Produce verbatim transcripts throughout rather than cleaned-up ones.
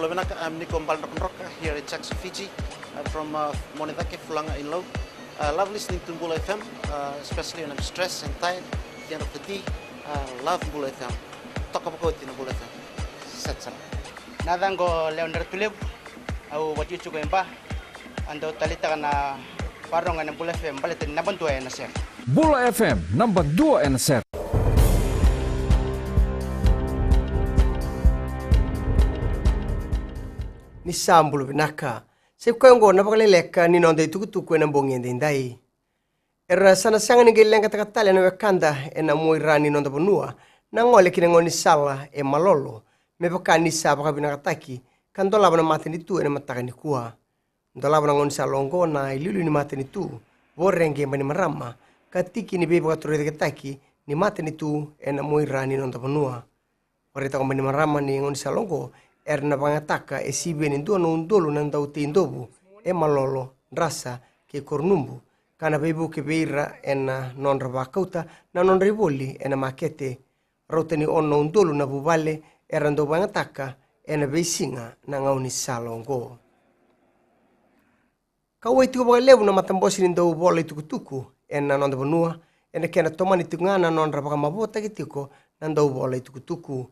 Bula vinaka, I'm Niko Baledrokadroka here in Jackson, Fiji. I'm from uh, Monedake, Fulaga in Lau. Uh, love listening to Bula F M, uh, especially when I'm stressed and tired at the end of the day. Uh, love Bula F M. Toka vakaoti na Bula F M. Set sara. Na yacaqu o Lewa Dratulevu, au vakaitikotiko e Ba. Au dau taleitaka na vakarogo ena Bula F M baleta ni naba dua ena sere. Bula F M, naba dua ena sere. Ni sa bula vinaka. Sa i koya oqo na vakaleleka ni noda itukutuku ena bogi edaidai. Era sa na sega ni qai leqataka tale na wekada ena mua i ra ni noda vanua na gole ki na gaunisala e Malolo, me vaka ni sa vakavinakataki ka dolava na matanitu ena mataka nikua. Dolava na gaunisala oqo na iliuliu ni matanitu, Voreqe Bainimarama, ka tiki ni veivakatorocaketaki ni matanitu ena mua i ra ni noda vanua. Vakaraitaka o Bainimarama ni gaunisala oqo era na vakayagataka e sivia ni dua na udolu na dauteidovu e Malolo, Drasa kei Koronubu, ka na veivuke vei ira ena nodra vakauta na nodra ivoli ena makete. Rauta ni ono na udolu na vuvale era dau vakayagataka ena veisiga na gaunisala oqo. Kauwai tiko vakalevu na matabose ni dauvola itukutuku ena noda vanua ena kena tomani tiko ga na nodra vakamavoataki tiko na dauvola itukutuku.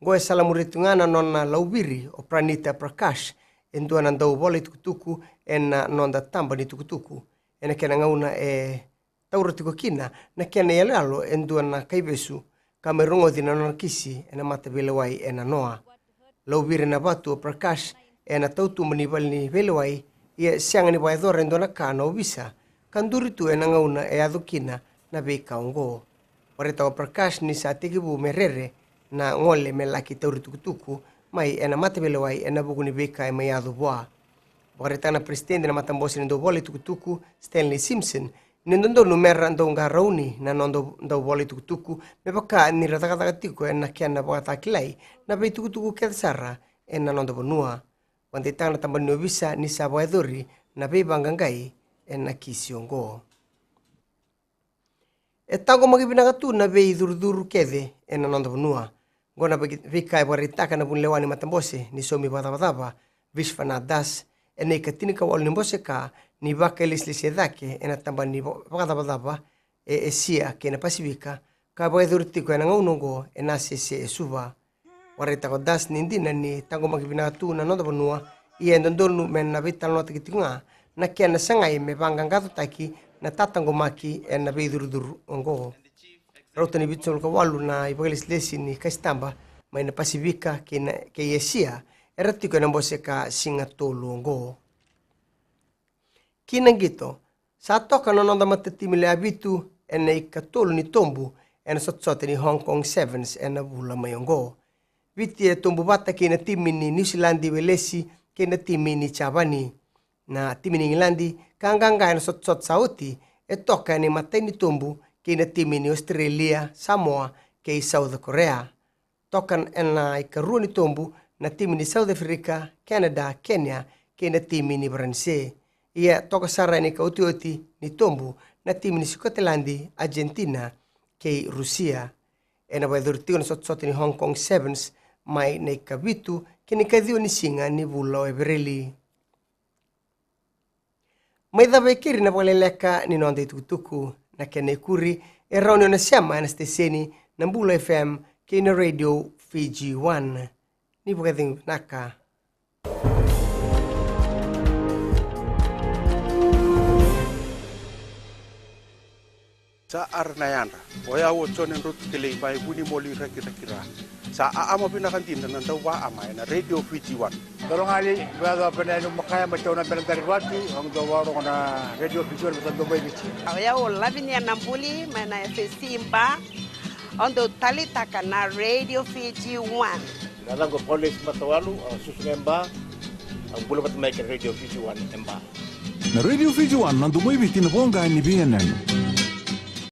Oqo e salamuria tiko ga na nona lauviri o Pranita Prakash, e dua na dauvola itukutuku ena noda taba ni tukutuku, ena kena gauna e taura tiko kina na kena iyaloyalo e dua na kaivesu ka mai rogoci na nona kisi ena mataveilewai e nanoa. Lauviri na vatu o Prakash ena tautuba ni vale ni veilewai, ia sega ni vakayacora e dua na ka na ovisa ka duri tu ena gauna e yaco kina na veika oqo. Vakaraitaka o Prakash ni sa tekivu me rere na gole me laki tauri tukutuku mai ena mataveilewai ena vuku ni veika e mai yaco vua. Vakaraitaka na peresitedi na matabose ni dauvola itukutuku, Stanley Simpson, ni dodonu mera dau qarauni na noda dauvola itukutuku me vaka ni ra cakacaka tiko ena kena vakatakilai na veitukutuku kece sara ena noda vanua. Vakadeitaka na taba ni ovisa ni sa vakayacori na veivaqaqai ena kisi oqo. E taqomaki vinaka tu na veicurucuru kece ena noda vanua. Oqo na vei-, veika e vakaraitaka na vunilewa ni matabose ni saumi vakacavacava, Vishwanath Das, ena ika tinikawalu ni bose ka ni vakailesilesi e cake ena taba ni va-, vakacavacava e Esia kei na Pasifika, ka vakayacori tiko ena gauna oqo ena sese e Suva. Vakaraitaka o Das ni dina ni taqomaki vinaka tu na noda vanua, ia e dodonu me na veitalanoataki tiko ga na kena sagai me vaqaqacotaki na tataqomaki ena veicurucuru oqo. Rauta ni vitusagavulu ka walu na ivakalesilesi ni kasitaba mai na Pasifika kei na, kei Esia era tiko ena bose ka siga tolu oqo. Ki na qito, sa toka na noda matatimi lewe vitu ena ikatolu ni tobu ena sotasota ni Hong Kong Sevens ena vula mai oqo. Viti e tobu vata kei na timi ni Niusiladi, Welesi kei na timi ni Japani. Na timi ni Igiladi ka qaqa ena sotasota sa oti e toka ena imatai ni tobu kei na timi ni Australia, Samoa kei South Korea. Toka ena ikarua ni tobu na timi ni South Africa, Canada, Kenya kei na timi ni Varanise. Ia toka sara ena ikaotioti ni tobu na timi ni Sikoteladi, Argentina kei Rusia. Ena vakayacori tiko na sotasota ni Hong Kong Sevens mai na ikavitu ki na ikaciwa ni siga ni vula o Epereli. Mai cava e keri na vakaleleka ni noda itukutuku. Na kena ikuri e rawa ni o na sema ena siteseni na Bula F M kei na Radio Fiji One. Ni vakacegu vinaka. Sa ara na yadra. O yau o Jone Drotu Kelei mai Vunimoli, Rakiraki, Ra. Sa aama vinaka dina na dauvaama ena Radio Fiji One. Dolo gali, vea dua pena enu makaya mai tauna bena dari vatu, au dau varogo na Radio Fiji One, me sa dau mai Viti. O yau o Lavinia Nabuli mai na F S C Ba, au dau talitaka na Radio Fiji One. Na yacaqu o Paulesi Matawalu, au susu ga e Ba, au bula vata mai kei na Radio Fiji One e Ba. Na Radio Fiji One, na domo i Viti, na voqa ni veiyanuyanu.